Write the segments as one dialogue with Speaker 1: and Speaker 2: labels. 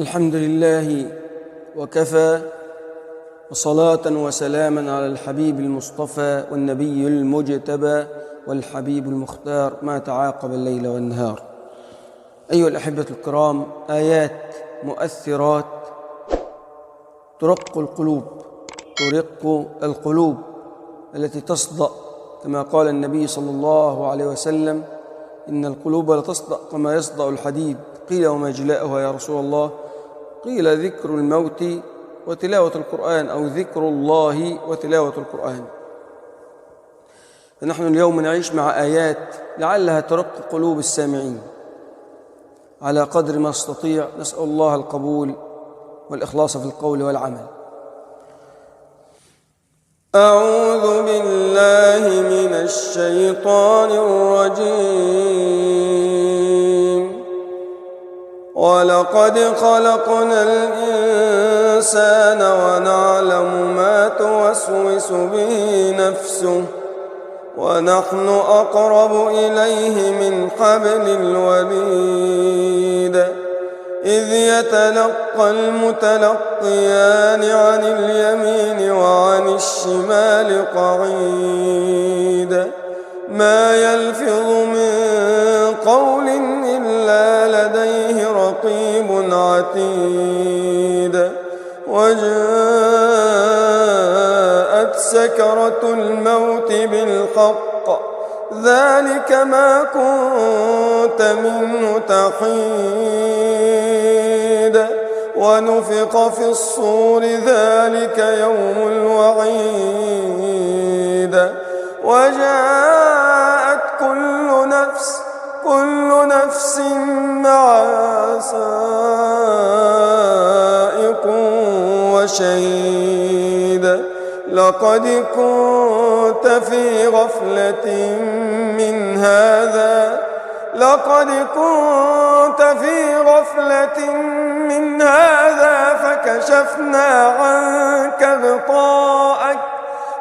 Speaker 1: الحمد لله وكفى، وصلاة وسلاما على الحبيب المصطفى والنبي المجتبى والحبيب المختار ما تعاقب الليل والنهار. أيها الأحبة الكرام، آيات مؤثرات ترق القلوب التي تصدأ كما قال النبي صلى الله عليه وسلم: إن القلوب لتصدأ كما يصدأ الحديد. قيل: وما جلاؤها يا رسول الله؟ قيل: ذكر الموت وتلاوة القرآن، أو ذكر الله وتلاوة القرآن. فنحن اليوم نعيش مع آيات لعلها ترق قلوب السامعين على قدر ما نستطيع. نسأل الله القبول والإخلاص في القول والعمل. أعوذ بالله من الشيطان الرجيم. ولقد خلقنا الإنسان ونعلم ما توسوس به نفسه ونحن أقرب إليه من حبل الوريد إذ يتلقى المتلقيان عن اليمين وعن الشمال قعيد ما يلفظ من قول إلا لديه رقيب عتيد وجاءت سكرة الموت بالحق ذلك ما كنت منه تحيد ونفخ في الصور ذلك يوم الوعيد وجاءت كل نفس معها سائق وشهيد لقد كنت في غفلة من هذا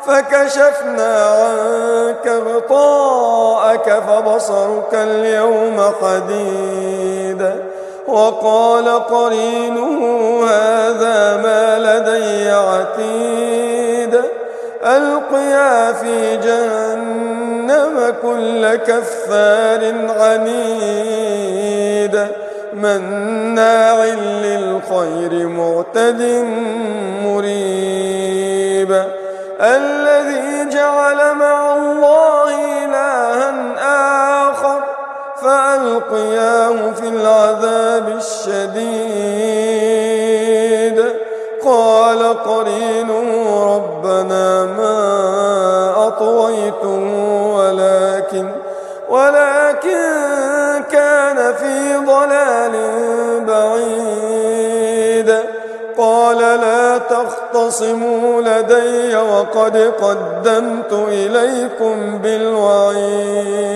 Speaker 1: فكشفنا عنك غطاءك فبصرك اليوم حديد وقال قرينه هذا ما لدي عتيد ألقيا في جهنم كل كفار عنيد مناع للخير معتد مريب الذي جعل مع الله إلها آخر فألقياه في العذاب الشديد قال قرينه ربنا ما أطويته ولكن كان في ضلال بعيد قال لا تختصموا لدي وقد قدمت إليكم بالوعيد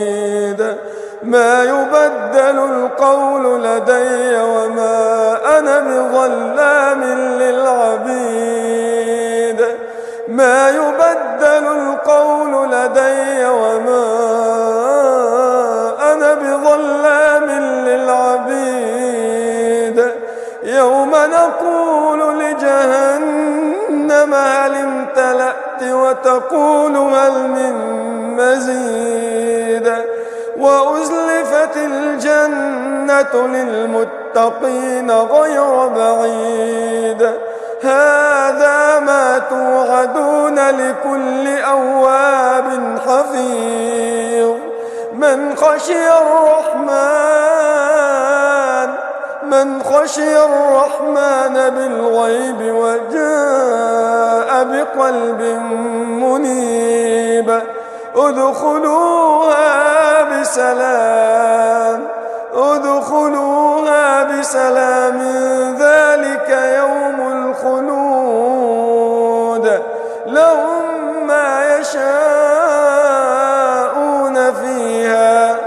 Speaker 1: ما يبدل القول لدي وما أنا بظلام للعبيد يوم نقول لجهنم هل امتلأت وتقول هل من مزيد وأزلفت الجنة للمتقين غير بعيد هذا ما توعدون لكل أواب حفيظ من خشي الرحمن بالغيب وجاء بقلب منيب ادخلوها بسلام ذلك يوم الخلود لهم ما يشاءون فيها